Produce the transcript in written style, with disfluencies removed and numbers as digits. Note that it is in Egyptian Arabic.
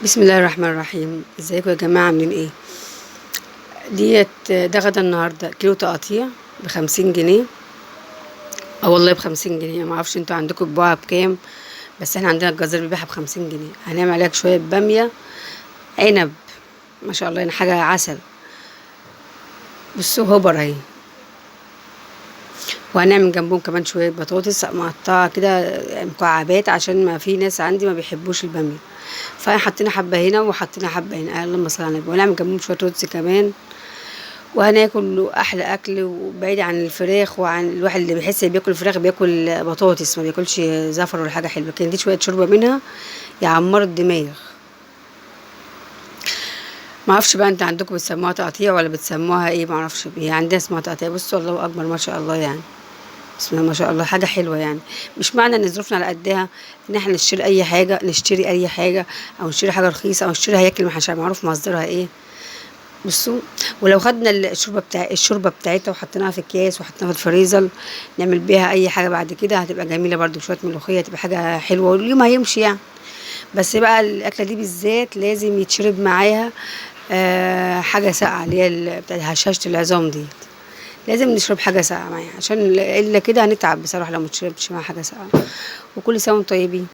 بسم الله الرحمن الرحيم. ازيكم يا جماعة، عاملين ايه؟ ديت ده غدا النهارده كيلو تقاطيع ب50 جنيه. اه والله ب50 جنيه. ما اعرفش انتوا عندكم بتبيعوها بكام، بس احنا عندنا الجزار بيبيعها ب50 جنيه. هنعمل عليها شوية باميه عنب، ما شاء الله، يعني حاجة عسل. بصوا هوبر اهي. وهنعمل جنبهم كمان شوية بطاطس مقطعه كده مكعبات، عشان ما في ناس عندي ما بيحبوش الباميه، فحطينا حبه هنا وحطينا حبه هنا. اللهم صل على النبي. ونعمل جنبهم شوية رز كمان، وهناكل احلى اكل، وبعيد عن الفراخ وعن الواحد اللي بيحس بياكل فراخ بياكل بطاطس، ما بياكلش زفر ولا حاجة حلوة. لكن دي شوية شوربة منها يعمروا الدماغ. ما اعرفش بقى انت عندكم بتسموها تقطيع ولا بتسموها ايه، ما اعرفش. هي عندنا اسمها تقطيع. بصوا الله اكبر، ما شاء الله، يعني بسم الله ما شاء الله، حاجة حلوة. يعني مش معنى ان ظروفنا على قدها ان احنا نشتري اي حاجة، نشتري اي حاجة او نشتري حاجة رخيصة او نشتري هياكل ما معروف مصدرها ايه. بصوا، ولو خدنا الشوربة بتاعتها وحطيناها في اكياس وحطيناها في الفريزر، نعمل بيها اي حاجة بعد كده هتبقى جميلة برده. شوية ملوخية تبقى حاجة حلوة، واليوم هيمشي يعني. بس بقى الاكلة دي بالذات لازم يتشرب معاها حاجة ساقعه، اللي هي بتاعت هشاشة العظام دي. لازم نشرب حاجة ساقعه معاها، عشان الا كده هنتعب بصراحة لو ما تشربش معاها حاجة ساقعه. وكل سنة وانتم طيبين.